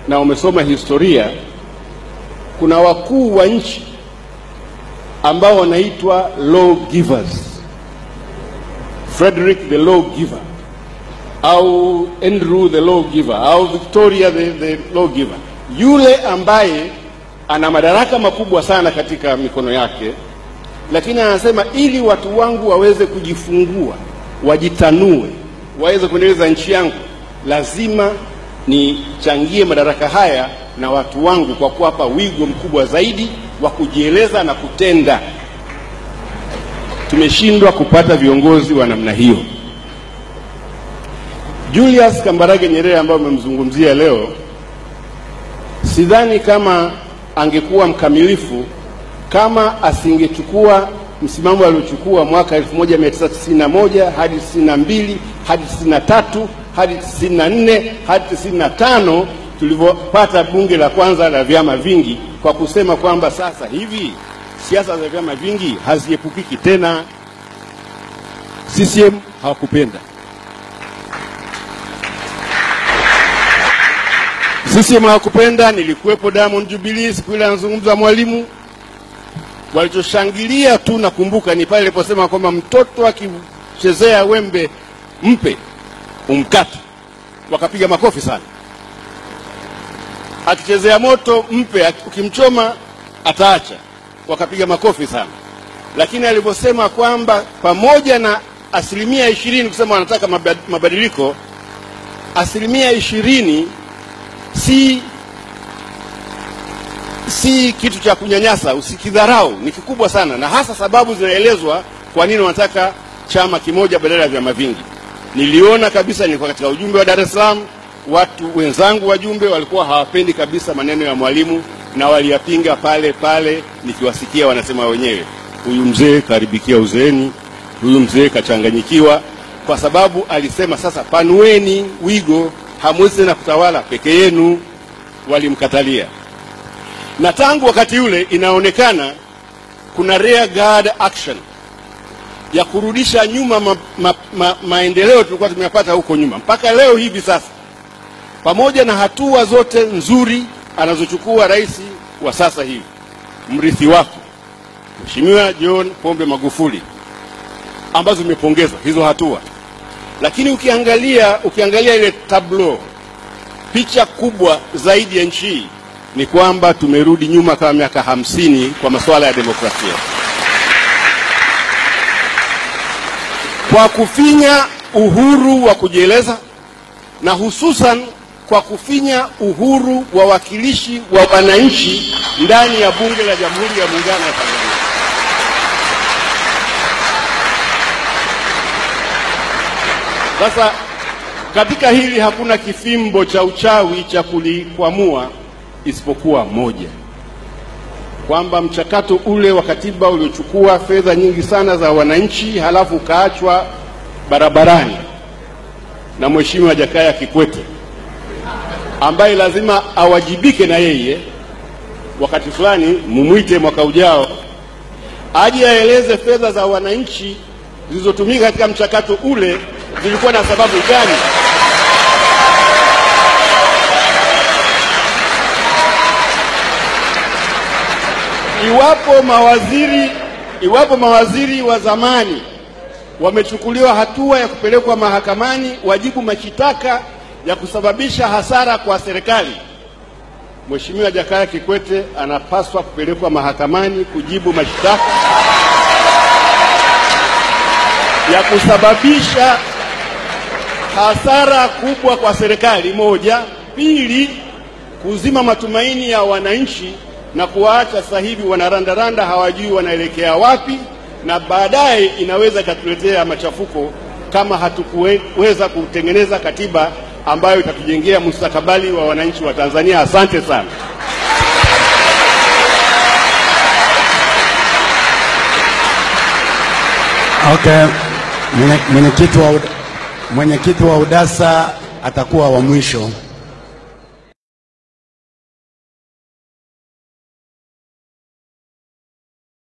na umesoma historia, kuna wakuu wa nchi ambao wanaitwa lawgivers. Frederick the lawgiver, au Andrew the lawgiver, au Victoria the lawgiver. Yule ambaye ana madaraka makubwa sana katika mikono yake, lakini anasema ili watu wangu waweze kujifungua, wajitanue, waweze kuendeleza nchi yangu, lazima nichangie madaraka haya na watu wangu kwa kuwapa wigo mkubwa zaidi wa kujieleza na kutenda. Tumeshindwa kupata viongozi wa namna hiyo. Julius Kambarage Nyerere ambaye umemzungumzia leo, sidhani kama angekuwa mkamilifu kama asingechukua msimamo aliochukua mwaka 1991 hadi 92 hadi 93 hadi 94 hadi 95 tulivyopata bunge la kwanza la vyama vingi, kwa kusema kwamba sasa hivi siasa za vyama vingi haziepukiki tena. CCM hawakupenda. CCM hawakupenda. Nilikuwepo Diamond Jubilee siku ile anazungumza Mwalimu. Walichoshangilia tu nakumbuka ni pale aliposema kwamba mtoto akichezea wembe mpe umkate, wakapiga makofi sana. Akichezea moto mpe, ukimchoma ataacha, wakapiga makofi sana. Lakini aliposema kwamba pamoja na 20% kusema wanataka mabadiliko, 20% si kitu cha kunyanyasa, usikidharau, ni kikubwa sana, na hasa sababu zinaelezwa kwa nini wanataka chama kimoja badala ya vyama vingi. Niliona kabisa, nilikuwa katika ujumbe wa Dar es Salaam, watu wenzangu wajumbe walikuwa hawapendi kabisa maneno ya Mwalimu na waliyapinga pale pale, nikiwasikia wanasema wenyewe, huyu mzee karibikia uzeeni, huyu mzee kachanganyikiwa, kwa sababu alisema sasa panueni wigo, hamwezi tena kutawala peke yenu. Walimkatalia. Na tangu wakati ule inaonekana kuna rear guard action ya kurudisha nyuma maendeleo tulikuwa tumeyapata huko nyuma mpaka leo hivi sasa. Pamoja na hatua zote nzuri anazochukua rais wa sasa hivi, mrithi wako Mheshimiwa John Pombe Magufuli, ambazo zimepongezwa hizo hatua, lakini ukiangalia ile tableau, picha kubwa zaidi ya nchi hii ni kwamba tumerudi nyuma kama miaka 50 kwa masuala ya demokrasia, kwa kufinya uhuru wa kujieleza na hususan kwa kufinya uhuru wa wakilishi wa wananchi ndani ya Bunge la Jamhuri ya Muungano wa Tanzania. Sasa katika hili hakuna kifimbo cha uchawi cha kulikwamua isipokuwa moja, kwamba mchakato ule wa katiba uliochukua fedha nyingi sana za wananchi halafu kaachwa barabarani na Mheshimiwa Jakaya Kikwete, ambaye lazima awajibike na yeye wakati fulani, mumuite mwaka ujao aje aeleze fedha za wananchi zilizotumika katika mchakato ule zilikuwa na sababu gani. Iwapo mawaziri wa zamani wamechukuliwa hatua ya kupelekwa mahakamani wajibu mashitaka ya kusababisha hasara kwa serikali, Mheshimiwa Jakaya Kikwete anapaswa kupelekwa mahakamani kujibu mashtaka ya kusababisha hasara kubwa kwa serikali, moja. Pili, kuzima matumaini ya wananchi na kuwaacha sasa hivi wanarandaranda, hawajui wanaelekea wapi, na baadaye inaweza katuletea machafuko kama hatukuweza kutengeneza katiba ambayo itatujengea mustakabali wa wananchi wa Tanzania. Asante sana. Okay, mwenyekiti wa UDASA atakuwa wa mwisho.